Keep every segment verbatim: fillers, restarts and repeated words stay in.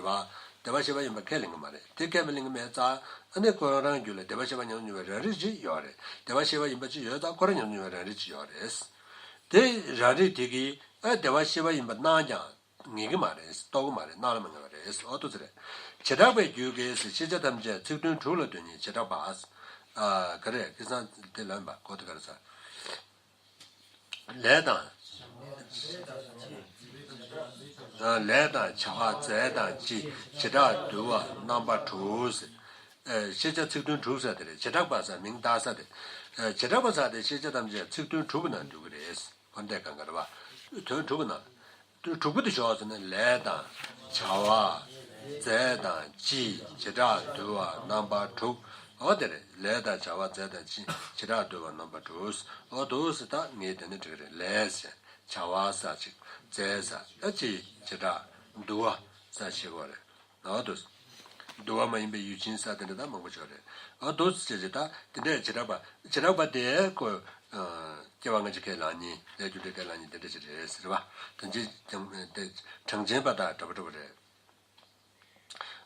རེད་བ། སྡེ་པ་བཞི་པ་ཡིན་པ་ཁས་ལེན་གྱི་མ་རེད། དེ་ཁས་མི་ལེན་གྱི་མེད་ཙང་། ཨ་ནི་ཁོ་རང་རང་རྒྱུད་ལ་སྡེ་པ་བཞི་པ་ཉམས་མྱོང་བའི་རང་རིག་ཅིག་ཡོད་རེད། སྡེ་པ་བཞི་པ་ཡིན་པ་ཅིག་ཡོད་ཙང་ཁོ་རང་ཉམས་མྱོང་བའི་རང་རིག་ཅིག་ཡོད་རེད། དེ་རང་རིག་དེ་གིས་ཨ་སྡེ་པ་བཞི་པ་ཡིན་པ་སྣང་ཀྱང་ངེས་ཀྱི་མ་རེད། རྟོགས་ཀྱི་མ་རེད། སྣང་ལ་མ་ངེས་པ་རེད། འོ་དོ་ཚོ་རེད། བྱེ་བྲག་པའི་རྒྱུད་ཀྱིས་ཤེས་བྱ་ཐམས་ཅད་ཚིག་དོན་དྲུག་ལ་འདོད་ཉིད་བྱེ་བྲག་པ། ཨ་ག་རེ་ཁ་སང་དེ་ལབ་པ་གོ་དེ་ག་རེ་ཟ། ལས་དང་། ལས་དང་བྱ་བ་རྫས་དང་སྤྱི། བྱེ་བྲག་འདུལ་བ་རྣམ་པ་དྲུག་ཟེར། ཤེས་བྱ་ཚིག་དོན་དྲུག་ཟེར་དེ་རེད། བྱེ་བྲག་པ་ཟེར་མིང་བཏགས་ས་དེ། བྱེ་བྲག་པ་ཟེར་དེ་ཤེས་བྱ་ཐམས་ཅད་ཚིག་དོན་དྲུག་གི་ནང་འདུས་ཀྱི་རེད། འོ་འདི་གང་ག་རེད་བ། དོན་དྲུག་གི་ནང་། དོན་དྲུག་པོ་དེ་ཞོག་ཟེར་ན་ལས་དང་། བྱ་བ། རྫས་དང་སྤྱི། བྱེ་བྲག་འདུལ་བ་རྣམ་པ་དྲུག་འོ་དེ་རེད། ལས་དང་བྱ་བ་རྫས་དང་སྤྱི། བྱེ་བྲག་འདུལ་བ་རྣམ་པ་དྲུག་འོ་འདུག་ཟེར། ད་ངས་དེ་ནས་འགྲིག་གི་རེད། ལས་ཟེར། བྱ་བ་ཟེར་ཅིག་རྫས་ཟེར། ཨ་སྤྱི། བྱེ་བྲག་འདུལ་བ་ཟེར་ཞེས་པ་རེད། འོ་དོ། འདུལ་བ་མ་ཡིན་པའི་ཡུལ་ཅན་ཟེར་དེ་འདྲ་ད་མང་པོ་ཡོད་རེད། འོ་དོ་ཟེར་བྱས་ད་དེ་འདྲས་བྱེ་བྲག་པ། བྱེ་བྲག་པ་དེ་ཀོ། སྐྱེ་བ་སྔ་ཕྱི་ཁས་བླངས་ཉིད། ལས་རྒྱུ་འབྲས་ཁས་བླངས་ཉིད་དེ་འདྲ་ཞིག་རེད་ཟེར་བ། དོན་གྱི་ཀྱང་དེ་གྲངས་ཅན་པ་དང་འདྲ་པོ་འདྲ་པོ་རེད།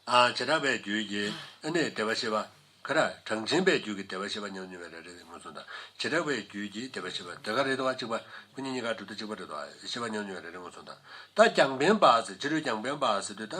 ཨ་བྱེ་བྲག་པའི་རྒྱུད་ཀྱི་ཨ་ནི་སྡེ་པ་བཞི་པ། ག་རེ། གྲངས་ཅན་པའི་རྒྱུད་ཀྱི་སྡེ་པ་བཞི་པ་ཉམས་མྱོང་བའི་རང་རིག་མངོན་སུམ་དང་། བྱེ་བྲག་པའི་རྒྱུད་ཀྱི་སྡེ་པ་བཞི་པ་དེ་ག་རེད་དོ། གཅིག་པ། སྐུ་གཉིས་གཉིས་ཀ་གྲུབ་མཐའ་གཅིག་པ་རེད་དོ། བཞི་པ་ཉམས་མྱོང་བའི་རང་རིག་མངོན་སུམ་དང་། ད་རྒྱང་འཕེན་པ་ཟེར། ཕྱི་རོལ་རྒྱང་འཕེན་པ་ཟེར་དུས་ད་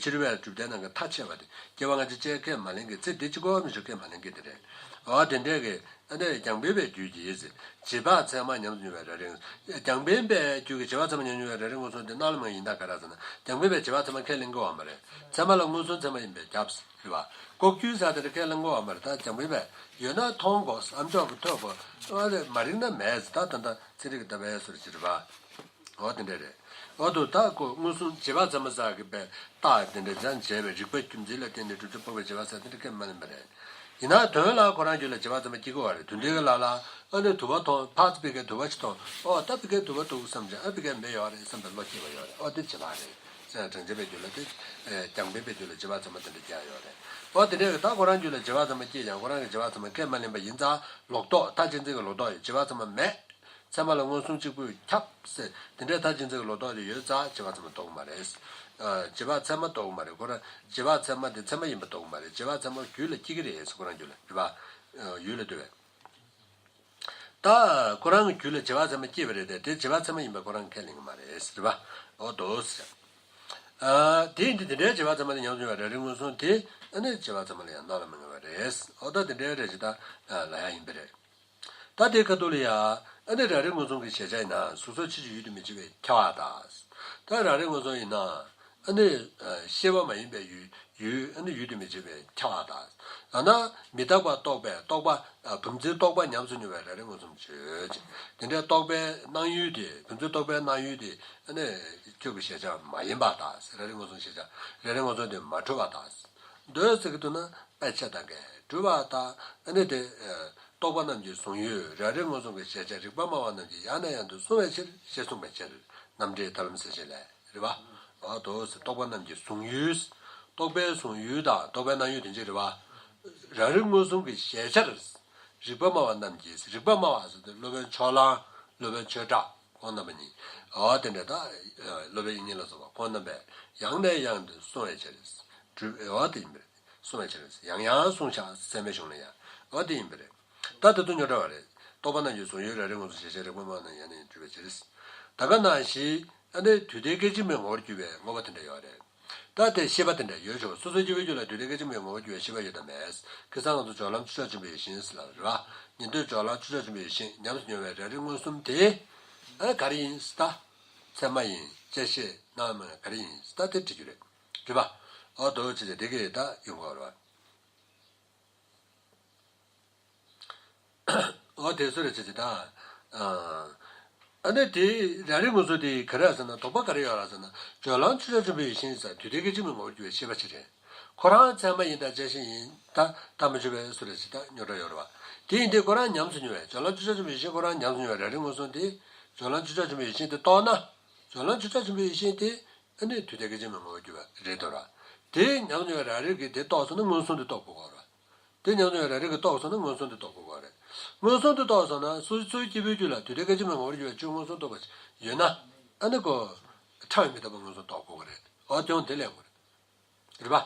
ཕྱི་རོལ་པའི་གྲུབ་མཐའི་ནང་གི་མཐའ་ཕྱེ་བ་དེ། སྐྱེ་བ་སྔ་ཕྱི་ཅིག་ཁས་མ་ལེན་གྱི་ཚེ་འདི་གཅིག་གོ་མི་ཆོག་ཁས་མ་ལེན་གྱི་དེ་རེད། འོ་དེ་འདྲས་ཀྱི་ཨ་ནི་རྒྱང་འཕེན་པའི་རྒྱུད་ཀྱི་ཡིད་ཟེར། རྗེས་དཔག་ཚད་མ་ཉམས་སུ་མྱོང་བའི་རང་རིག་རྒྱང་འཕེན་པའི་རྒྱུད་ཀྱི་རྗེས་དཔག་ཚད་མ་ཉམས་སུ་མྱོང་བའི་རང་རིག་མངོན་སུམ་དེ་སྣང་ལ་མ་ཡིན་ད་ག་རེ་ཟེར་ན། རྒྱང་འཕེན་པའི་རྗེས་དཔག་ཚད་མ་ཁས་ལེན་གྱི་ཡོད་མ་རེད། ཚད་མ་ལ་མངོན་སུམ་ཚད་མ་ཡིན་པས་ཁྱབ་ཟེར་བ། ལྐོག་གྱུར་ཟེར་དེ་འདྲ་ཁས་ལེན་གྱི་ཡོད་མ་རེད། ད་རྒྱང་འཕེན་པས་ཡོད་ན་མཐོང་དགོས། ཨ་མཆོག་གིས་ཐོས་དགོས། ཨ་རེ་མ་རིག་ན་མེད་ཟེར། ད་ད་ལྟ་ཚན་རིག་གི་ལྟ་བའི་སོར་ཅིག་རེད་པ། འོ་དེ་འདྲ་རེད། འོ་དུ་ད་ཁོ་མངོན་སུམ་རྗེས་དཔག་ཚད་མ་ཟེར་གི་པའི་རྟགས་དེ་འདྲ་སྦྱར་བྱས་པའི་རིགས་པ་རྒྱུ་མཚན་ལ་བརྟེན་ནས་གྲུབ་མཐས་དཔོག་པའི་རྗེས་དཔག་ཟེར་དེ་འདྲ་ཁས་མ་ལེན་པ་རེད། ཡིན་ན་དོན་ལ་ཁོ་རང་རྒྱུད་ལ་རྗེས་དཔག་ཚད་མ་སྐྱེ་གི་ཡོད་རེད། དུས་མཐའི་ལ་ལ་ཨ་ནི་དུ་བ་མཐོང་། ཕར་ཕ་གིར་དུ་བ་ཞིག་མཐོང་། ཨོ་ད་ཕ་གིར་དུ་བ་འདུག་བསམ་བྱས། ཨ་ཕ་གིར་མེ་ཡོད་རེད་བསམ་པའི་བློ་སྐྱེ་བ་ཡོད་རེད། ཨོ་དེ་རྗེས་དཔག་རེད། ཟེར་ཡང་གྲངས་ཅན་པའི་རྒྱུད་ལ་དེ། རྒྱང་འཕེན་པའི་རྒྱུད་ལ་རྗེས་དཔག་ཚད་མ་དེ་འདྲ་སྐྱེ་ཡོད་རེད། ཨོ་དེ་འདྲ་ཡོད། ད་ཁོ་རང་རྒྱུད་ལ་རྗེས་དཔག་ཚད་མ་སྐྱེས་ཀྱང་ཁོ་རང་གི་རྗེས་དཔག་ཚད་མ་ཁས་མ་ལེན་པ་ཡིན་ཙང་ལོག་རྟོག་མཐའ་གཅིག་འཛིན་གྱི་ལོག་རྟོག་ཡོད། རྗེས་དཔག་ཚད་མ་མེད། ཚད་མ་ལ་མངོན་སུམ་གཅིག་པུས་ཁྱབ་ཟེར་དེ་འདྲའི་མཐའ་གཅིག་འཛིན་གྱི་ལོག་རྟོག་དེ་ཡོད་ཙང་རྗེས་དཔག་ཚད་མ་རྟོགས་ཀྱི་མ་རེད། ཨ་རྗེས་དཔག་ཚད་མ་རྟོགས་ཀྱི་མ་རེད། ཁོ་རང་རྗེས་དཔག་ཚད་མ་དེ་ཚད་མ་ཡིན་པ་རྟོགས་ཀྱི་མ་རེད། རྗེས་དཔག་ཚད་མ་རྒྱུད་ལ་སྐྱེ་གི་རེད་ཟེར། ཁོ་རང་རྒྱུད་ལ་རྗེས་དཔག་ཡུལ་ལ་ལྟོས་པས། ད་ཁོ་རང་གི་རྒྱུད་ལ་རྗེས་དཔག་ཚད་མ་སྐྱེས་པ་རེད་དེ། དེ་རྗེས་དཔག་ཚད་མ་ཡིན་པ་ཁོ་རང་ཁས་ལེན་གྱི་མ་རེད་ཟེར་བ། འོ་དོ་ཟེར། ཨ་དེ་ཡིན་དུས་དེ་འདྲའི་རྗེས་དཔག་ཚད་མ་དེ་ཉམས་སུ་མྱོང་བའི་རང་རིག་མངོན་སུམ་དེ་ཨ་ནི་རྗེས་དཔག་ཚད་མ་ལ་ཡང་སྣང་ལ་མི་ངེས་པ་རེད། འོ་ད་དེ་འདྲའི་རེད་ཅེས་ད་ལབ་ཡ་ཡིན་པ་རེད། ད་དེའི་ཁ་ཐུག་ལ་ཡ་ཨ་ནི་རང་རིག་མངོན་སུམ་གྱི་གཞལ་བྱ་ཡིན་ན་གཟུགས་སོགས་ཕྱིན་ཅི་ཡུལ་དུ་མི་བྱེད་པས་ཁྱབ་པ་དང་། ད་རང་རིག་མངོན་སུམ་ཡིན་ན། ཨ་ནི། ཤེས་པ་མ་ཡིན་པའི་ཡུལ། ཡུལ་ཨ་ནི་ཡུལ་དུ་མི་བྱེད་པས་ཁྱབ་པ་དང་། ཡང་ན་མི་རྟག་པ་རྟོགས་པས་རྟོག་པ། བུམ་འཛིན་རྟོག་པ་ཉམས་སུ་མྱོང་བའི་རང་རིག་མངོན་སུམ་བརྗོད་ཅིང་། དེ་འདྲའི་རྟོག་པའི་སྣང་ཡུལ་དེ། བུམ་འཛིན་རྟོག་པའི་སྣང་ཡུལ་དེ་ཨ་ནི་ཁྱོད་ཀྱི་གཞལ་བྱ་མ་ཡིན་པ་དང་། རང་རིག་མངོན་སུམ་གཞལ་བྱ། རང་རིག་མངོན་སུམ་དེ་མ་གྲུབ་པ་དང་། འདོད་ཟེར་གྱི་འདུག་ན་དཔེ་ཆ་དང་འགལ། གྲུབ་པ་དང་ཨ་ནི་དེ། རྟོག་པ་རྣམས་ཀྱི་གཟུང་ཡུལ་རང་རིག་མངོན་སུམ་གྱི་གཞལ་བྱ་རིག་པ་སྨྲ་བ་རྣམས་ཀྱིས་ཡང་ནས་ཡང་དུ་གཟུང་བའི་ཕྱིར་ཞེས་གསུངས་པའི་ཕྱིར། རྣམ་འགྲེལ་ཐར་ལམ་གསལ་བྱེད་ལས། རེད་པ། འོ་དོ་ཟེར། རྟོག་པ་རྣམས་ཀྱི་གཟུང་ཡུལ། རྟོག་པའི་གཟུང་ཡུལ་དང་རྟོག་པའི་སྣང་ཡུལ་དེ་གཅིག་རེད་པ། རང་རིག་མངོན་སུམ་གྱི་གཞལ་བྱར། རིག་པ་སྨྲ་བ་རྣམས་ཀྱིས། རིག་པ་སྨྲ་བ་ཟེར་དུས་སློབ་དཔོན་ཕྱོགས་གླང་། སློབ་དཔོན་ཆོས་གྲགས། ཁོང་རྣམ་པ་གཉིས། འོ་དེ་འདྲ་ད། སློབ་དཔོན་དབྱིག་གཉེན་ལ་སོགས་པ་ཁོང་རྣམ་པས་ཡང་ནས་ཡང་དུ་གསུང་བའི་ཕྱིར། འོ་དེ་ཡིན་པས། གསུང་བའི་ཕྱིར། ཡང་ཡང་གསུངས་ཤག་ཟེར་མའི་གཞུང་ལ་ཡང་། འོ་དེ་ཡིན་པས་རེད། ད་དེ་དུ་རྙོག་དྲ་བ་རེད། རྟོག་པ་རྣམས་ཀྱི་གཟུང་ཡུལ་རང་རིག་མངོན་སུམ་གཞལ་བྱ་རིག་པ་སྨྲ་བ་རྣམས་ཡང་ནས་ཡང་དུ་གྲུབ་པའི་ཕྱིར། ད་ག་ནང་བཞིན་ཨ་ནི་དུས་མཐའི་སྐད་ཅིག་མའི་ངོ་བོར་གྱུར་པའི་དངོས་པོ་དེ་འདྲ་ཡོད་རེད། ད་དེ་ཤེས་པ་དེ་འདྲ་ཡོད་ཆོག་སོ་སོའི་སྐྱེ་བོའི་རྒྱུད་ལ་དུས་མཐའི་སྐད་ཅིག་མའི་ངོ་བོར་གྱུར་པའི་ཤེས་པ་ཡོད་དམ་མེད། ཁ་སང་ང་ཚོ་སྦྱོར་ལམ་ཆོས་ཕྱོགས་ཆེན་པོའི་ཡེ་ཤེས་ཟེར་ལབ་རེད་པ། ཉན་ཐོས་སྦྱོར་ལམ་ཆོས་ཕྱོགས་ཆེན་པོའི་ཡེ་ཤེས་ཉམས་སུ་མྱོང་བའི་རང་རིག་མངོན་སུམ་དེ། ཨ་ག་རེ་ཡིན་ཟེར་ད། ཚད་མ་ཡིན། བཅད་ཤེས་སྣང་མེད་ག་རེ་ཡིན་ཟེར་ད་དེ་དྲི་རྒྱུ་རེད། རེད་པ། འོ་དོ་ཅི་ཟེར་དེ་གས་ད་ཡོང་གི་རེད་པ། འོ་དེ་སུ་རེད་ཅེས་ཟེར་ད། ཨ་ནི་དེ་རང་རིག་མངོན་སུམ་དེ་ག་རེ་ཟེར་ན། དོགས་པ་ག་རེ་ཡོད་རེད་ཟེར་ན། སྦྱོར་ལམ་ཆོས་ཕྱོགས་ཆེན་པོའི་ཡེ་ཤེས་ཟེར་དུས་མཐའི་སྐད་ཅིག་མའི་ངོ་བོར་གྱུར་པའི་ཤེས་པ་ཅིག་རེད། ཁོ་རང་ཚད་མ་ཡིན་དང་བཅད་ཤེས་ཡིན་ད་ལྟ་མི་ཆོག་པའི་སུ་རེད་ཅེས་ད་རྙོག་དྲ་ཡོད་རེད་པ། དེ་ཡིན་དུས་ཁོ་རང་ཉམས་སུ་མྱོང་བའི་སྦྱོར་ལམ་ཆོས་ཕྱོགས་ཆེན་པོའི་ཡེ་ཤེས་ཁོ་རང་ཉམས་སུ་མྱོང་བའི་རང་རིག་མངོན་སུམ་དེ། སྦྱོར་ལམ་ཆོས་ཕྱོགས་ཆེན་པོའི་ཡེ་ཤེས་དེ་རྟོགས་ན། སྦྱོར་ལམ་ཆོས་ཕྱོགས་ཆེན་པོའི་ཡེ་ཤེས་དེ། ཨ་ནི་དུས་མཐའི་སྐད་ཅིག་མའི་ངོ་བོར་གྱུར་པ་རེད་དོ་ར། དེ་ཉམས་མྱོང་བའི་རང་རིག་གིས་དེ་རྟོགས་སོང་ན་མངོན་སུམ་དེ་རྟོགས་དགོས་ཀྱི་རེད། དེ་ཉམས་མྱོང་བའི་རང་རིག་གིས་རྟོགས་སོང་ན་མངོན་སུམ་དེ་རྟོགས་དགོས་ཀྱི་རེད། མངོན་སུམ་དེ་རྟོགས་སོང་ན་སོ་སོའི་སྐྱེ་བོའི་རྒྱུད་ལ་དུས་མཐའི་སྐད་ཅིག་མའི་ངོ་བོར་གྱུར་པའི་ཆོས་མངོན་སུམ་རྟོགས་པ་ཡོད་ན། ཨ་ནི་ཁོ། ཕྲ་བའི་མི་རྟག་པ་མངོན་སུམ་རྟོགས་དགོས་ཀྱི་རེད། འོ་དེ་ཡང་དེ་ལས་དགོས་རེད། རེད་པ།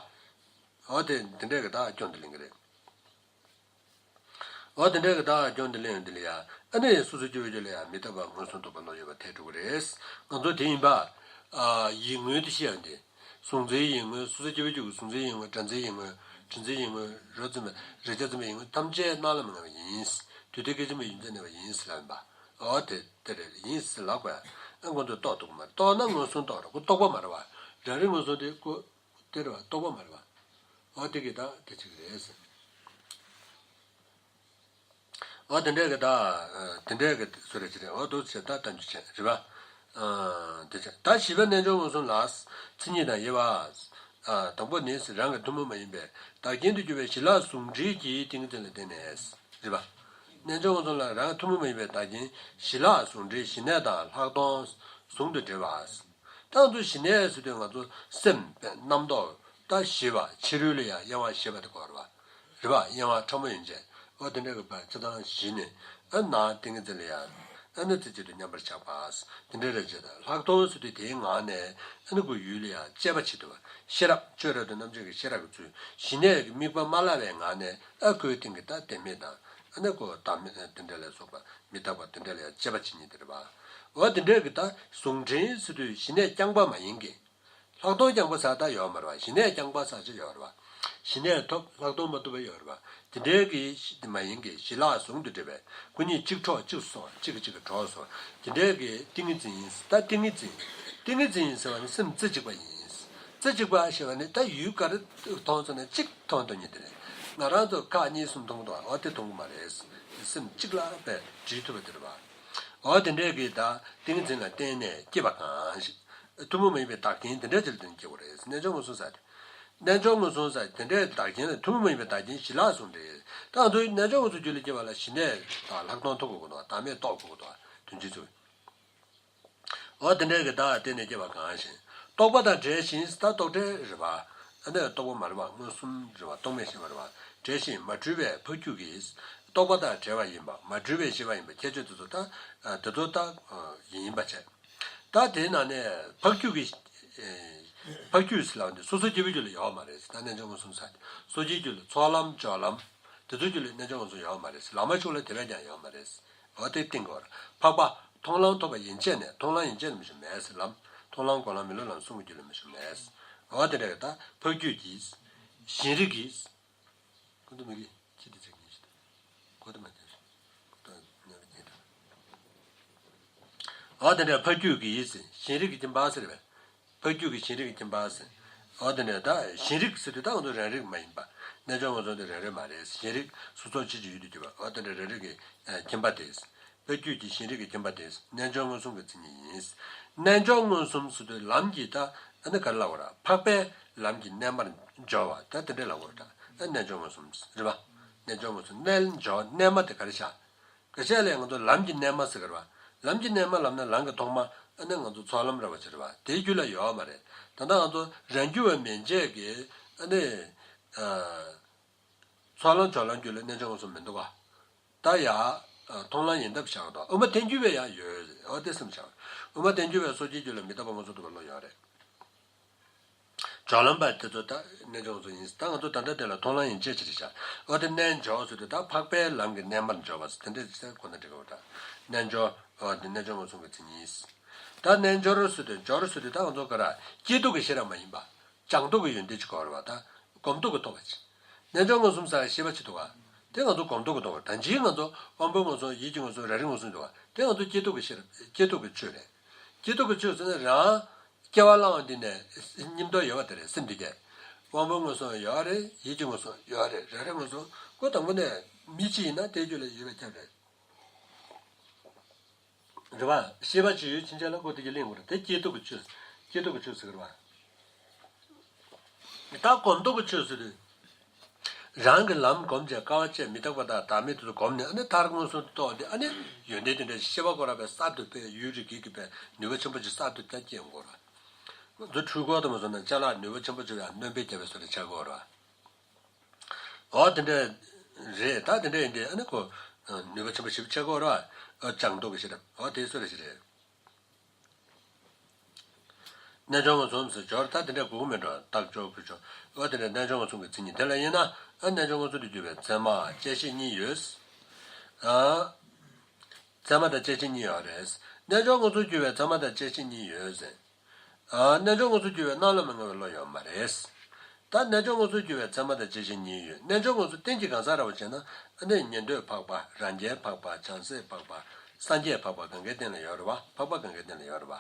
འོ་དེ་དེ་འདྲས་ཀྱི་ད་སྐྱོན་དེ་ལེན་གྱི་རེད། འོ་དེ་འདྲས་ཀྱི་ད་སྐྱོན་དེ་ལེན་ཡོང་དེ་ལ་ཡ། ཨ་ནི་སོ་སོ་སྐྱེ་བོའི་རྒྱུད་ལ་ཡ་མི་རྟག་པ་མངོན་སུམ་རྟོགས་པ་བློ་ཡོད་པ་ཐལ་འགྲོ་གི་རེད། ང་ཚོ་དེ་ཡིན་པ། ཨ། ཡིད་མངོན་དེ་ཤེས་ཡོང་དེ། གཟུང་འཛིན་ཡིད་མངོན། སོ་སོ་སྐྱེ་བོའི་རྒྱུད་ཀྱི་གཟུང་འཛིན་ཡིད་མངོན། སྒྲ་འཛིན་ཡིད་མངོན། དྲི་འཛིན་ཡིད་མངོན། རོ་འཛིན་པ། རེག་བྱ་འཛིན་པ་ཡིད་མངོན་ཐམས་ཅད་སྣང་ལ་མི་རྔམ་པ་ཡིན། དུས་མཐའི་སྐད་ཅན་པའི་ཡུལ་ཅན་གནས་པ་ཡིན་ཟེར་ལབ་ཡིན་པ། འོ་དེ་དེ་རེད། ཡིན་ཟེར་ལབ་དགོས་ཡ། ཨ་ཁོང་ཚོས་རྟོགས་ཐུབ་ཀྱི་མ་རེད། རྟོགས་ན་མངོན་སུམ་རྟོགས་རེད། ཁོ་རྟོག་པ་མ་རེད་པ། རང་རིག་མངོན་སུམ་དེ་ཁོ་དེ་རེད་པ། རྟོག་པ་མ་རེད་པ། འོ་དེ་གི་ད་དེ་ཅིག་རེད་ཟེར། འོ་དེ་འདྲས་ཀྱི་ད། དེ་འདྲས་ཀྱི་སུ་རེད་ཅི་རེད། འོ་འདུག་ཟེར། ད་ལྟ་འཇུ་ཆེན་རེད་པ། དེ་ཆེན་ད་བཞི་པ་རྣལ་འབྱོར་མངོན་སུམ་ལ། མཚན་ཉིད་དང་དབྱེ་བ། དང་པོ་ནི་རང་གི་ཐུན་མོང་མ་ཡིན་པའི་བདག་རྐྱེན་དུ་གྱུར་པའི་གཞི་ལ་ཟུང་འབྲེལ་གྱི་ཏིང་ངེ་འཛིན་ལ་བརྟེན་ནས་རེད་པ། རྣལ་འབྱོར་མངོན་སུམ་ལ་རང་གི་ཐུན་མོང་མ་ཡིན་པའི་བདག་རྐྱེན་གཞི་ལ་ཟུང་འབྲེལ། གཞི་གནས་དང་ལྷག་མཐོང་ཟུང་དུ་འབྲེལ་བ། ད་ང་ཚོ་གཞི་གནས་ཟེར་དུས་ང་ཚོ་སེམས་རྣམ་རྟོག་ད་ཞི་བ། ཕྱི་རོལ་ལ་ཡང་གཡེང་བ་ཞི་བ་དེ་གོ་རེད་པ། རེད་པ། གཡེང་བ་ཕྲ་མོ་ཡན་ཆད། འོ་དེ་འདྲ་གི་བར་ཆ་ཚང་ཞི་ནས། ཨ་ནི་ཏིང་ངེ་འཛིན་ལ་ཡང་། ཨ་ནི་རྩེ་གཅིག་ཏུ་མཉམ་པར་ཆགས་པ། དེ་འདྲ་རེད་ཅེས་དང་། ལྷག་མཐོང་ཟེར་དུས་དེའི་ངང་ནས་ཨ་ནི་ཁོའི་ཡུལ་ལ་ཡང་དཔྱད་པ་བྱེད་ཐུབ་པ། ཤེས་རབ། སྤྱོད་རབ་ཏུ་རྣམ་འབྱེད་ཀྱི་ཤེས་རབ་ཀྱི་ཚུལ། གཞི་གནས་ཀྱི་དམིགས་པ་མ་བསླད་པའི་ངང་ནས། ཨ་ཁོའི་སྟེང་གི་ད་དེ་མེད་དང་། ཨ་ནི་ཁོ་བདག་མེད་དེ་འདྲ་ལ་སོགས་པ། མི་རྟག་པ་དེ་འདྲ་ལ་ཡང་དཔྱད་པ་བྱེད་མཁན་དེ་རེད་པ། འོ་དེ་འདྲ་གི་ད་ཟུང་འབྲེལ་ཟེར་དུས་གཞི་གནས་རྐྱང་པ་མ་ཡིན་གྱི། ལྷག་མཐོང་རྐྱང་པ་ཟེར་ད་ཡོད་མ་རེད་པ། གཞི་གནས་རྐྱང་པ་ཟེར་ཅིག་ཡོད་རེད་པ། གཞི་གནས་ཐོབ་ལྷག་མཐོང་མ་ཐོབ་པ་ཡོད་རེད་པ། དེ་འདྲའི་གི་གཞི་དེ་མ་ཡིན་གྱི་གཞི་ལ་ཟུང་དུ་འབྲེལ་བའི་སྐུ་གཉིས་གཅིག་འཕྲོག་གཅིག་སོང་། གཅིག་གིས་གཅིག་གི་གྲོགས་སོང་། དེ་འདྲའི་གི་ཏིང་ངེ་འཛིན་ཡིན། ད་ཏིང་ངེ་འཛིན། ཏིང་ངེ་འཛིན་ཡིན་ཟེར་བ་ནི་སེམས་རྩེ་གཅིག་པ་ཡིན། རྩེ་གཅིག་པ་ཞེས་པ་ནི་ད་ཡུལ་ག་རེ་མཐོང་སོང་ན་གཅིག་མཐོང་འདུག་ཉིད་དེ་རེད། ང་རང་ཚོ་ཁག་གཉིས་གསུམ་མཐོང་གི་འདུག་འོ་དེ་མཐོང་གི་མ་རེད། སེམས་གཅིག་ལ་བས་འདྲིས་ཐུབ་པ་དེ་རེད་པ། འོ་དེ་འདྲའི་གི་ད་ཏིང་ངེ་འཛིན་ལ་བརྟེན་ནས་སྐྱེས་པ་གང་ཞིག་ཐུན་མོང་མ་ཡིན་པའི་བདག་རྐྱེན་དེ་འདྲ་ཅིག་ལ་བརྟེན་ནས་སྐྱེ་བ་རེད། རྣལ་འབྱོར་མངོན་སུམ་ཟེར་ཏེ། རྣལ་འབྱོར་མངོན་སུམ་ཟེར་དེ་འདྲའི་བདག་རྐྱེན་ལ་ཐུན་མོང་མ་ཡིན་པའི་བདག་རྐྱེན་གཞི་ལ་ཟུང་འབྲེལ། ད་ང་ཚོའི་རྣལ་འབྱོར་མངོན་སུམ་རྒྱུད་ལ་སྐྱེ་བ་ལ་གཞི་གནས་དང་ལྷག་མཐོང་ཐོབ་དགོས་ཀྱི་འདུག་བདག་མེད་རྟོགས་དགོས་ཀྱི་འདུག་དོན་སྤྱི་ཚུལ། འོ་དེ་འདྲའི་གི་བདག་བརྟེན་ནས་སྐྱེ་བ་གང་ཞིག་རྟོག་པ་དང་བྲལ་ཞིང་། ད་རྟོག་བྲལ་རེད་པ། ཨ་ནི་རྟོག་པ་མ་རེད་པ། མངོན་སུམ་རེད་པ། རྟོག་མེད་ཤེས་པ་རེད་པ། བྲལ་ཞིང་མ་འཁྲུལ་བའི་འཕགས་རྒྱུད་ཀྱིས། རྟོག་པ་དང་བྲལ་བ་ཡིན་པ། མ་འཁྲུལ་བའི་ཤེས་པ་ཡིན་པ། ཁྱད་ཆོས་དེ་ཚོ་ད། དེ་ཚོ་ད་ཡིན་པ་བྱས། ད་དེའི་ནང་ནས་འཕགས་རྒྱུད་ཀྱི། འཕགས་རྒྱུད་ཟེར་ལབ་འདི་སོ་སོ་སྐྱེ་བོའི་རྒྱུད་ལ་ཡོད་མ་རེད། ད་རྣལ་འབྱོར་མངོན་སུམ་ཟེར། སོ་སྐྱེའི་རྒྱུད་ལ་ཚོགས་ལམ་སྦྱོར་ལམ། དེ་ཚོའི་རྒྱུད་ལ་རྣལ་འབྱོར་མངོན་སུམ་ཡོད་མ་རེད། བླ་མ་མཆོག་ལ་དེ་བས་ཀྱང་ཡོད་མ་རེད། འོ་དེ་བསྟན་དགོས་རེད། འཕགས་པ་མཐོང་ལམ་ཐོབ་པ་ཡན་ཆད་ནས། མཐོང་ལམ་ཡན་ཆད་ལ་མི་ཞུགས་མེད་ཟེར་ལམ། མཐོང་ལམ་སྒོམ་ལམ་མི་སློབ་ལམ་གསུམ་གྱི་རྒྱུད་ལ་མི་ཞུགས་མེད། འོ་དེ་འདྲ་གི་ད་འཕགས་རྒྱུད་ཀྱིས། གཞན་རིག་གིས། ཁོ་ཚོ་མི་གི་ཁྱི་དེ་ཚེ་ཉིན་ཞིག་ཁོ་ཚོ་མ་ཁྱི་ཞིག་ད་ཉལ་གི་ཉལ་ད། འོ་དེ་འདྲ་འཕགས་རྒྱུད་ཀྱི་ཡིད་ཟིན་གཞན་རིག་གི་ཁྱིམ་པ་ཟེར་བས། འཕགས་རྒྱུད་ཀྱི་གཞན་རིག་གི་ཁྱིམ་པ་ཟེར། འོ་དེ་འདྲ་ད་གཞན་རིག་ཟེར་དུས་ད་ང་ཚོ་རང་རིག་མ་ཡིན་པ། རྣལ་འབྱོར་མངོན་སུམ་དེ་རང་རིག་མ་རེད། གཞན་རིག་སོ་སོ་ཕྱིན་ཅི་ཡུལ་དུ་གྱུར་པ། འོ་དེ་འདྲ་རང་རིག་གི་ཁྱིམ་པ་དེ། འཕགས་རྒྱུད་ཀྱི་གཞན་རིག་གི་ཁྱིམ་པ་དེ་རྣལ་འབྱོར་མངོན་སུམ་གྱི་མཚན་ཉིད་ཡིན། རྣལ་འབྱོར་མངོན་སུམ་ཟེར་དུས་ལམ་གྱི་ད་ཨ་ནི་ག་རེ་ལབ་དགོས་རེད། འཕགས་པའི་ལམ་གྱི་རྣལ་མར་སྦྱོར་བ་ད་དེ་འདྲ་ལབ་དགོས་རེད། ད་རྣལ་འབྱོར་མངོན་སུམ་རེད་པ། རྣལ་འབྱོར་མངོན་སུམ་རྣལ་འབྱོར་རྣལ་མ་དེ་ག་རེ་བྱ། སྐད་ཆ་ལས་ང་ཚོ་ལམ་གྱི་རྣལ་མ་ཟེར་གི་རེད་པ། ལམ་གྱི་རྣལ་མ་ལབ་ན་ལམ་གྱི་ཐོག་མ་ཨ་ནི་ང་ཚོ་ཚོགས་ལམ་རེད་པ་ཅིག་རེད་པ། དེའི་རྒྱུད་ལ་ཡོད་མ་རེད། ད་ལྟ་ང་ཚོ་རང་རྒྱུད་པ་མན་ཆད་ཀྱི་ཨ་ནི། ཚོགས་ལམ་སྦྱོར་ལམ་རྒྱུད་ལ་རྣལ་འབྱོར་མངོན་སུམ་མི་འདུག་ག་ད་ཡ། མཐོང་ལམ་ཡིན་སྟབས་བཞག་དང་དབུ་མ་ཐལ་འགྱུར་བས་ཡང་ཡོད། འོ་དེ་སེམས་བཞག་དབུ་མ་ཐལ་འགྱུར་བས་སོ་སྐྱེའི་རྒྱུད་ལ་མི་རྟག་པ་མངོན་སུམ་རྟོགས་པའི་བློ་ཡོད་རེད། སྦྱོར་ལམ་པ་དེ་ཚོ་ད་རྣལ་འབྱོར་མངོན་སུམ་ཡིན། ད་ང་ཚོ་ད་ལྟ་དེ་ལ་མཐོང་ལམ་ཡན་ཆད་ཅིག་རེད་བཞག་འོ་དེ་རྣལ་འབྱོར་ཟེར་དུས་ད་འཕགས་པའི་ལམ་གྱི་རྣལ་མར་སྦྱོར་བ་ཟེར་དེ་འདྲ་ཅིག་གོ་ན་འགྲིག་གི་རེད། རྣལ་འབྱོར། འོ་དེ་རྣལ་འབྱོར་མངོན་སུམ་གྱི་མཚན་ཉིད། ད་རྣལ་འབྱོར་ཟེར་དུས་འབྱོར་ཟེར་དུས་ད་ང་ཚོ་ག་རེ་སྐྱེས་སྡུག་གི་ཤེས་རབ་མ་ཡིན་པ། སྦྱང་སྡོད་ཀྱི་ཡོན་ཏན་ཅིག་དགོས་རེད་པ། ད་སྒོམ་སྡོད་ཀྱི་རྟོགས་པ་ཅིག་རྣལ་འབྱོར་མངོན་སུམ་ཟེར་ཤེས་པ་ཅིག་འདུག་ག་དེ་ང་ཚོ་སྒོམ་སྡོད་ཀྱི་རྟོགས་པ། ད་ཅིའི་ང་ཚོ་དབང་པོའི་མངོན་སུམ། ཡིད་ཀྱི་མངོན་སུམ། རང་རིག་མངོན་སུམ་འདུག་ག་དེ་ང་ཚོ་སྐྱེས་སྡུག་གི་ཤེས་རབ། སྐྱེས་སྡུག་གི་ཆོས་རེད། སྐྱེས་སྡུག་གི་ཆོས་ཟེར་ན་རང་སྐྱེ་བ་བླངས་པ་འདི་ནས་སྙིང་དོན་ཡོད་པ་དེ་རེད། སེམས་འདི་གས་དབང་པོའི་མངོན་སུམ་ཡོད་རེད། ཡིད་ཀྱི་མངོན་སུམ་ཡོད་རེད། རང་རིག་མངོན་སུམ། ཁོ་དང་པོ་ནས་མི་གཅིག་ཡིན་ན་དེའི་རྒྱུད་ལ་ཡོད་པའི་ཁྱབ་རེད། རེད་པ། ཤེས་པ་ཅིག་ཡོད་ཕྱིན་ཆད་ལ་ཁོ་དེ་གི་གླེང་དགོས་རེད། དེ་སྐྱེས་སྡུག་གི་ཆོས། སྐྱེས་སྡུག་གི་ཆོས་ཟེར་གི་རེད་པ། ད་སྒོམ་སྡོད་ཀྱི་ཆོས་ཟེར་དུས། རང་གི་ལམ་སྒོམ་བྱས་དཀའ་བ་སྤྱད། མི་རྟག་པ་དང་བདག་མེད་དུ་སྒོམ་ནས་ཨ་ནི་མཐར་མངོན་སུམ་དུ་རྟོགས་ཏེ་ཨ་ནི་ཡོན་ཏན་དེ་འདྲ་ཤེས་པ་ཁོ་རང་པས་གསར་དུ་དཔེ་ཡུན་རིང་གི་དཔེ་ནུས་པ་ཆེན་པོ་ཅིག་གསར་དུ་རྒྱ་བསྐྱེད་དགོས་རེད། ང་ཚོ་འཕྲུལ་འཁོར་དུ་མ་སོང་ན་ཅ་ལག་ནུས་པ་ཆེན་པོ་ཅིག་ཡང་སྣོན་པས་རྒྱབ་པའི་བཟོ་འདྲ་ཆགས་ཀྱི་ཡོད་རེད། འོ་དེ་འདྲ་རེད། ད་དེ་འདྲ་ཡིན་དུས་ཨ་ནི་ཁོ་ནུས་པ་ཆེན་པོ་ཞིག་ཆགས་ཀྱི་ཡོད་རེད། སྦྱང་སྡོད་ཀྱི་ཤེས་རབ། འོ་དེ་བཟོ་འདྲ་ཞིག་རེད། རྣལ་འབྱོར་མངོན་སུམ་ཟེར་སྦྱོར་ད་དེ་འདྲ་དགོས་ཀྱི་མེད་འགྲོ། རྟགས་སྦྱོར་བུ་སྦྱོར་འོ་དེ་འདྲ་རྣལ་འབྱོར་མངོན་སུམ་གྱི་མཚན་ཉིད་དེ་ལ་དབྱེ་ན། ཨ་རྣལ་འབྱོར་མངོན་སུམ་དུ་གྱུར་པའི་ཚད་མ་བཅད་ཤེས་གཉིས་ཡོད། ཨ། ཚད་མ་དང་བཅད་ཤེས་གཉིས་ཡོད་རེད། རྣལ་འབྱོར་མངོན་སུམ་གྱུར་པའི་ཚད་མ་དང་བཅད་ཤེས་གཉིས་ཡོད་ཟེར། ཨ། རྣལ་འབྱོར་མངོན་སུམ་གྱུར་པའི་སྣང་ལ་མི་མངོན་པའི་བློ་ཡོད་མ་རེད། ད་རྣལ་འབྱོར་མངོན་སུམ་གྱུར་པའི་ཚད་མ་དང་བཅད་ཤེས་གཉིས་ཡོད། རྣལ་འབྱོར་མངོན་སུམ་རྟེན་གྱི་གང་ཟག་ར་བ་བྱས་ན། ཨ་ནི་ཉན་ཐོས་འཕགས་པ། རང་རྒྱལ་འཕགས་པ། བྱང་སེམས་འཕགས་པ། སངས་རྒྱས་འཕགས་པ་གང་གའི་རྟེན་ལ་ཡོད་རེད་བ། འཕགས་པ་གང་གའི་རྟེན་ལ་ཡོད་རེད་བ།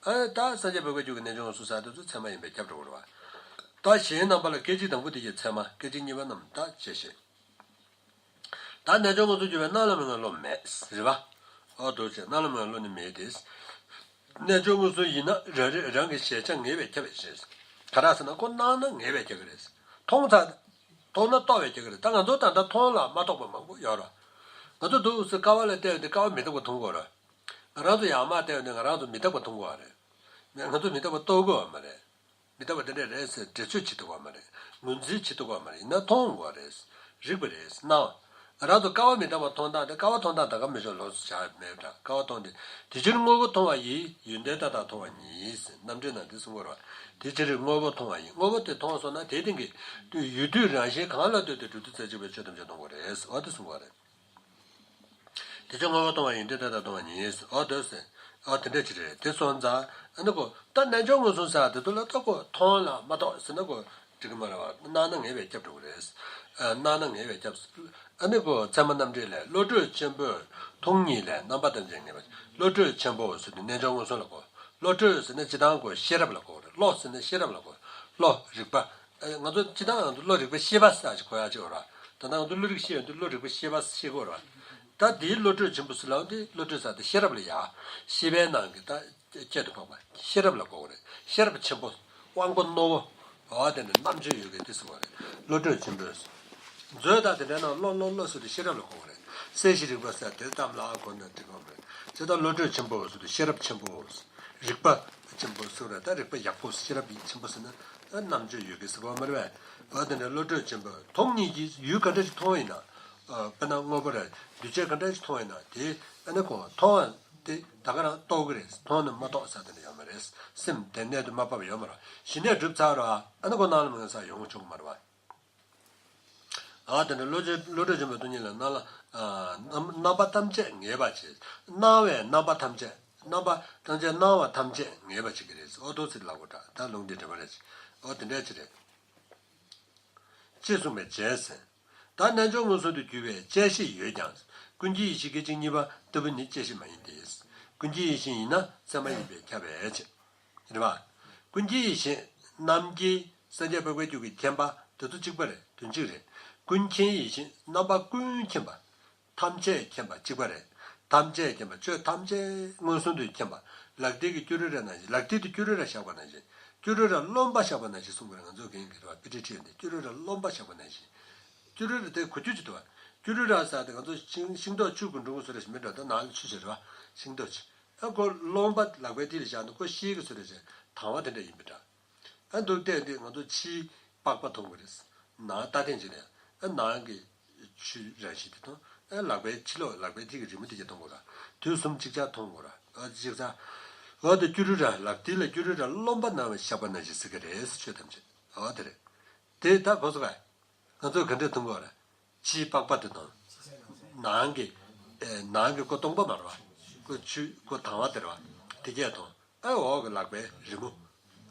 ཨ། ད་སངས་རྒྱས་འཕགས་པའི་རྒྱུད་ཀྱི་རྣལ་འབྱོར་མངོན་སུམ་ཟེར་དེ་ཚོ་ཚད་མ་ཡིན་པས་ཁྱབ་འགྲོ་གི་རེད་བ། ད་གཞན་རྣམ་པ་ལ་སྐད་ཅིག་དང་པོ་དེ་ཡི་ཚད་མ། སྐད་ཅིག་གཉིས་པ་རྣམས་ད་བཅད་ཤེས། ད་རྣལ་འབྱོར་མངོན་སུམ་གྱུར་པའི་སྣང་ལ་མི་མངོན་བློ་མེད་ཟེར་བ། ཨོ་འདུག་ཅེས་སྣང་ལ་མི་མངོན་བློ་ནི་མེད་དེ། རྣལ་འབྱོར་མངོན་སུམ་ཡིན་ན་རང་རིག་རང་གི་གཞལ་བྱ་ངེས་པས་ཁྱབ་པའི་ཕྱིར། ག་རེ་ཟེར་ན་ཁོ་སྣང་ན་ངེས་པས་ཁྱབ་ཀྱི་རེད། མཐོང་ཚ། མཐོང་ན་རྟོགས་པས་ཁྱབ་ཀྱི་རེད། ད་ང་ཚོ་ད་ལྟ་མཐོང་ལ་མ་རྟོགས་པ་མང་པོ་ཡོད་རེད། ང་ཚོ་འདུག་སེ་ཀ་བ་ལ་བལྟས་ཡོང་དུས་ཀ་བ་མི་རྟག་པ་མཐོང་གི་ཡོད་རེད། ང་རང་ཚོ་ཡར་མར་བལྟས་ཡོང་དུས་ང་རང་ཚོ་མི་རྟག་པ་མཐོང་གི་ཡོད་རེད། ང་ཚོ་མི་རྟག་པ་རྟོགས་ཀྱི་ཡོད་མ་རེད། མི་རྟག་པ་དེ་འདྲ་རེད་ཟེར་འགྲེལ་བརྗོད་བྱེད་ཐུབ་པ་མ་རེད། ངོས་འཛིན་བྱེད་ཐུབ་པ་མ་རེད། ཡིན་ན་མཐོང་དགོས་རེད། རིག་པ་རེད། སྣང་བ། ང་རང་ཚོ་ཀ་བ་མི་རྟག་པ་མཐོང་སྟངས་དེ་ཀ་བ་མཐོང་སྟངས་ད་ག་མི་ཆོག་ལོགས་སུ་བྱ་མེད་པ་འདྲ། ཀ་བ་མཐོང་སྟེ། དེ་ཕྱིར་དངོས་པོ་མཐོང་བ་ཡིས། ཡོན་ཏན་མཐའ་དག་མཐོང་བ་ཉིད་ཟེར་རྣམ་འགྲེལ་ནང་དེ་གསུང་གི་ཡོད་རེད་བ། དེ་ཕྱིར་དངོས་པོ་མཐོང་བ་ཡིས། དངོས་པོ་དེ་མཐོང་སོང་ན་དེའི་སྟེང་གི་ཡུལ་དུས་རང་བཞིན་གང་ལ་ལྟོས་ཏེ་སྒྲུབ་ཏུ་རྩེ་གཅིག་པའི་ཆོས་ཐམས་ཅད་མཐོང་དགོས་རེད། འོ་དེ་གསུང་གི་ཡོད་རེད། དེ་ཕྱིར་དངོས་པོ་མཐོང་བ་ཡིས། ཡོན་ཏན་མཐའ་དག་མཐོང་བ་ཉིད། འོ་དེ་ཟེར། འོ་དེ་འདྲ་ཅིག་རེད། དེ་སོང་ཙང་ཨ་ནི་ཁོ་ད་རྣལ་འབྱོར་མངོན་སུམ་ཟེར་བ་དེ་ཚོ་ལ་ད་ཁོ་མཐོང་ལ་མ་རྟོགས་ཟེར་ན་ཁོ་འགྲིག་གི་མ་རེད་བ། སྣང་ན་ངེས་པས་ཁྱབ་འགྲོ་གི་རེད། ཨ། སྣང་ན་ངེས་པས་ཁྱབ། ཨ་ནི་ཁོ་ཚད་མ་རྣམ་འགྲེལ་ལས། བློ་གྲོས་ཆེན་པོས་མཐོང་གཉིས་ལས། རྣམ་པ་ཐམས་ཅད་ངེས་པ། བློ་གྲོས་ཆེན་པོ་ཟེར་དུས་རྣལ་འབྱོར་མངོན་སུམ་ལ་གོ། བློ་གྲོས་ཟེར་ན་སྤྱིར་བཏང་ཁོ་ཤེས་རབ་ལ་གོ་རེད། བློ་ཟེར་ན་ཤེས་རབ་ལ་གོ། བློ་རིག་པ། ཨ། ང་ཚོ་སྤྱིར་བཏང་ང་ཚོ་བློ་རིག་པ་ཤེས་པ་ཟེར་ཅིག་གོ་ཡ་ཅིག་ཡོད་རེད། ད་ལྟ་ང་ཚོ་བློ་རིག་ཤེས་ཡོང་དུས་བློ་རིག་པ་ཤེས་པ་ཤེས་དགོས་རེད། ད་དེའི་བློ་གྲོས་ཆེན་པོ་ཟེར་ལབ་དུས་བློ་གྲོས་ཟེར་དེ་ཤེས་རབ་ལ་ཡ། ཤེས་པའི་ནང་གི་ད་ཁྱད་དུ་འཕགས་པ་ཤེས་རབ་ལ་གོ་གི་རེད། ཤེས་རབ་ཆེན་པོ། དབང་པོ་རྣོ་བོ། འོ་དེ་ནི་རྣམ་དཔྱོད་ཡོད་མཁན་དེ་ཟེར་བ་རེད། བློ་གྲོས་ཆེན་པོས། མཛོད་དང་དེ་འདྲའི་ནང་བློ་བློ་བློ་ཟེར་དུས་ཤེས་རབ་ལ་གོ་གི་རེད། སྲས་བཞི་རིག་པ་ཟེར་དེ་གཏམ་ལ་གོ་ན་འགྲིག་གི་མ་རེད། དེ་ལྟར་བློ་གྲོས་ཆེན་པོ་ཟེར་དུས་ཤེས་རབ་ཆེན་པོ། རིག་པ་ཆེན་པོ་ཟེར་བ་རེད། ད་རིག་པ་ཡག་པོ་ཤེས་རབ་ཆེན་པོ་ཟེར་ན་རྣམ་དཔྱོད་ཡོད་མཁན་ཟེར་བ་མ་རེད་པས། འོ་དེ་འདྲའི་བློ་གྲོས་ཆེན་པོ་མཐོང་གཉིས་ཀྱིས་ཡུལ་ག་འདྲ་ཞིག་མཐོང་བ་ཡིན་ན། ཨ། དཔེར་ན་དངོས་པོ་རེད། འདུས་བྱས་ག་འདྲ་ཞིག་མཐོང་བ་ཡིན་ན་དེ་ཨ་ནི་ཁོ་མཐོང་བ་དེ་ད་ག་རང་རྟོགས་ཀྱི་རེད། མཐོང་ན་མ་རྟོགས་ས་དེ་འདྲ་ཡོད་མ་རེད། སེམས་དེ་གནད་དུ་མ་བབས་པ་ཡོད་མ་རེད། ཞི་གནས་གྲུབ་ཚར་ར་ཨ་ནི་ཁོ་སྣང་ལ་མི་ངེས་ས་ཡོང་ཆོག་གི་མ་རེད་པ། ཨ་དེ་འདྲ་བློ་གྲོས་བློ་གྲོས་ཆེན་པོས་མཐོང་གཉིས་ལས་སྣང་ལ། ཨ། རྣམ་རྣམ་པ་ཐམས་ཅད་ངེས་པར་བྱེད། སྣང་བས་རྣམ་པ་ཐམས་ཅད། རྣམ་པ་ཐམས་ཅད་སྣང་བ་ཐམས་ཅད་ངེས་པར་བྱེད་ཀྱི་རེད། ཨོ་ཏོ་ཚིག་ལ་གོ་དྲ་ད་ལུང་འདི་འདྲ་པ་རེད། ཨོ་དེ་འདྲ་ཅིག་རེད། ཅེས་གསུངས་པའི་རྗེས་ཟེར། ད་རྣལ་འབྱོར་མངོན་སུམ་དུ་གྱུར་པའི་བཅད་ཤེས་ཡོད་ཀྱང་། ཀུན་མཁྱེན་ཡེ་ཤེས་སྐད་ཅིག་གཉིས་པ་ལྟ་བུ་ནི་བཅད་ཤེས་མ་ཡིན་ཏེ། ཀུན་མཁྱེན་ཡེ་ཤེས་ཡིན་ན་ཚད་མ་ཡིན་པས་ཁྱབ་པའི་ཕྱིར། རེད་པ། ཀུན་མཁྱེན་ཡེ་ཤེས་རྣམ་མཁྱེན་སངས་རྒྱས་འཕགས་པའི་རྒྱུད་ཀྱི་མཁྱེན་པ་དེ་ཚོ་གཅིག་པ་རེད། དོན་གཅིག་རེད། ཀུན་མཁྱེན་ཡེ་ཤེས་རྣམ་པ་ཀུན་མཁྱེན་པ། ཐམས་ཅད་མཁྱེན་པ་གཅིག་པ་རེད། ཐམས་ཅད་མཁྱེན་པ་ཆོས་ཐམས་ཅད་མངོན་སུམ་དུ་མཁྱེན་པ། ལག་མཐིལ་གྱི་སྐྱུ་རུ་ར་ནང་བཞིན། ལག་མཐིལ་དུ་སྐྱུ་རུ་ར་བཞག་པ་ནང་བཞིན། སྐྱུ་རུ་ར་རློན་པ་བཞག་པ་ནང་བཞིན་གསུང་གི་རེད། ང་ཚོ་རྒན་གྱི་རེད་པ། དཔེ་ཁྲིད་ཁྲིད་ཡོང་དུས་སྐྱུ་རུ་ར་རློན་པ་བཞག་པ་ནང་བཞིན། སྐྱུ་རུ་ར་དེ་གོ་རྒྱུ་ཅིག་འདུག་པ། སྐྱུ་རུ་ར་ཟེར་དེ་ང་ཚོ་ཤིང་ཤིང་ཏོག་ཆུ་གི་འབྲུ་གུ་བཟོ་འདྲ་ཞིག་མིན་འགྲོ། ད་ནང་ལ་ཆུ་ཞིག་རེད་པ། ཤིང་ཏོག་ཆུ། ཨ་ཁོ་རློན་པ་ལག་པའི་མཐིལ་ལ་བཞག་ན་ཁོ་ཤེལ་གྱི་བཟོ་འདྲ་ཞིག་དྭངས་པ་དེ་འདྲ་ཡིན་པ་འདྲ། ཨ་འདུག་བལྟས་དུས་ང་ཚོ་ཕྱིའི་པགས་པ་མཐོང་གི་རེད། ནང་ལྟ་སྟངས་ཅིག་ལ་ཨ་ནང་གི་ཆུའི་རང་བཞིན་དེ་མཐོང་། ཨ་ལག་པའི་ཕྱི་ལོགས་ལག་པའི་མཐིལ་གྱི་རི་མོ་དེ་གྱད་མཐོང་གི་རེད། དུས་གསུམ་ཅིག་ཅར་མཐོང་གི་རེད། ཨ་ཅིག་ཅར། འོ་དེ་སྐྱུ་རུ་ར་ལག་མཐིལ་ལ་སྐྱུ་རུ་ར་རློན་པ་ནང་བཞག་པ་ནང་བཞིན་ཟེར་གྱི་རེད། ཆོས་ཐམས་ཅད་འོ་དེ་རེད། དེ་ད་གོ་སོང་ངས། ང་ཚོས་ག་འདྲས་མཐོང་གི་རེད། ཕྱིའི་པགས་པ་དེ་དང་། ནང་གི་ཨེ་ནང་གི་ཁོ་སྟོང་པ་མ་རེད་པ། ཁོ་ཆུ་ཁོ་དྭངས་པ་དེ་རེད་པ། དེ་གྱད་མཐོང་། ཨ་འོག་གི་ལག་པའི་རི་མོ།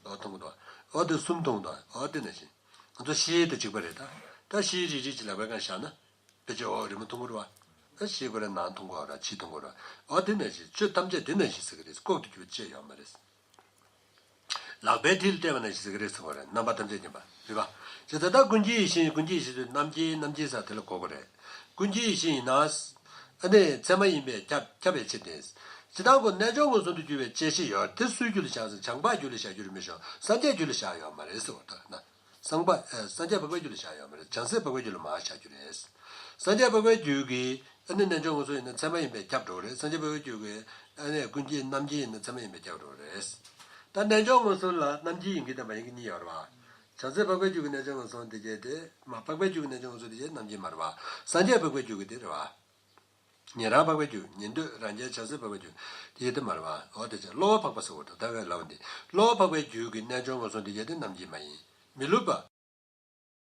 འོ་མཐོང་གི་འདུག་པ། འོ་དེ་གསུམ་མཐོང་གི་འདུག་པ། འོ་དེ་ནང་བཞིན། ང་ཚོ་ཤེལ་དང་གཅིག་པ་རེད་ད། ད་ཤེལ་རིལ་རིལ་ཅིག་ལག་པའི་སྒང་བཞག་ན། ཕལ་ཆེར་འོག་རི་མོ་མཐོང་གི་རེད་པ། ཨ་ཤེལ་ཁོ་རང་ནང་མཐོང་གི་རེད། ཕྱི་མཐོང་གི་རེད། འོ་དེ་ནང་བཞིན་ཆོས་ཐམས་ཅད་དེ་ནང་བཞིན་ཟེར་གྱི་རེད། ལྐོག་ཏུ་གྱུར་པ་ཅིག་ཡོད་མ་རེད། ལག་པའི་མཐིལ་ལ་བལྟས་པ་ནང་བཞིན་ཟེར་གྱི་རེད་ཟེར་བ་རེད། རྣམ་པ་ཐམས་ཅད་མཁྱེན་པ་རེད་པ། བྱས་ཙང་ད་ཀུན་མཁྱེན་ཡེ་ཤེས་ཀུན་མཁྱེན་ཡེ་ཤེས་དེ་རྣམ་མཁྱེན་རྣམ་མཁྱེན་ཟེར་དེ་ལ་གོ་དགོས་རེད། ཀུན་མཁྱེན་ཡེ་ཤེས་ཡིན་ན། ཨ་ནི་ཚད་མ་ཡིན་པས་ཁྱབ་ཁྱབ་པའི་ཕྱིར་ཏེ། ཇི་ལྟར་ཁོ་རྣལ་འབྱོར་མངོན་སུམ་དུ་གྱུར་པའི་བཅད་ཤེས་ཡོད་དེ་སུའི་རྒྱུད་ལ་བཞག་ཟེར་ན་བྱང་པའི་རྒྱུད་ལ་བཞག་རྒྱུ་རེད་མི་ཤོང་། སངས་རྒྱས་རྒྱུད་ལ་བཞག་ཡོད་མ་རེད་ཟེར་བ་ལྟར་ན། སངས་པ་ཨ་སངས་རྒྱས་འཕགས་པའི་རྒྱུད་ལ་བཞག་ཡོད་མ་རེད། བྱང་སེམས་འཕགས་པའི་རྒྱུད་ལ་མར་བཞག་རྒྱུ་རེད། སངས་རྒྱས་འཕགས་པའི་རྒྱུད་ཀྱི་ཨ་ནི་རྣལ་འབྱོར་མངོན་སུམ་ཡིན་ན་ཚད་མ་ཡིན་པས་ཁྱབ་འགྲོ་གི་རེད། སངས་རྒྱས་འཕགས་པའི་རྒྱུད་ཀྱི་ཨ་ནི་ཀུན་མཁྱེན་རྣམ་མཁྱེན་ཡིན་ན་ཚད་མ་ཡིན་པས་ཁྱབ་འགྲོ་གི་རེད། ད་རྣལ་འབྱོར་མངོན་སུམ་ལ་རྣམ་མཁྱེན་ཡིན་མཁན་དང་མ་ཡིན་མཁན་གཉིས་ཡོད་རེད་པ། བྱང་སེམས་འཕགས་པའི་རྒྱུད་ཀྱི་རྣལ་འབྱོར་མངོན་སུམ་དེ་གྱད་དེ་མ་འཕགས་པའི་རྒྱུད་ཀྱི་རྣལ་འབྱོར་མངོན་སུམ་དེ་གྱད་རྣམ་མཁྱེན་མ་རེད་པ། སངས་རྒྱས་འཕགས་པའི་རྒྱུད་ཀྱི་དེ་རེད་པ། ཉན་རང་འཕགས་པའི་རྒྱུ། ཉན་ཐོས་རང་རྒྱལ་བྱང་སེམས་འཕགས་པའི་རྒྱུ། དེ་ཡེ་དེ་མ་རེད་པ། འོ་དེ་ཚེ་བསླུ་བ་འཕགས་པ་ཟེར་བ་དང་ལྟ་བའི་ལམ་འདི། བསླུ་བ་འཕགས་པའི་རྒྱུད་ཀྱི་རྣལ་འབྱོར་ངོ་སོ་འདི་ཡེ་དེ་རྣམས་ཀྱིས་མ་ཡིན། མི་བསླུ་བ།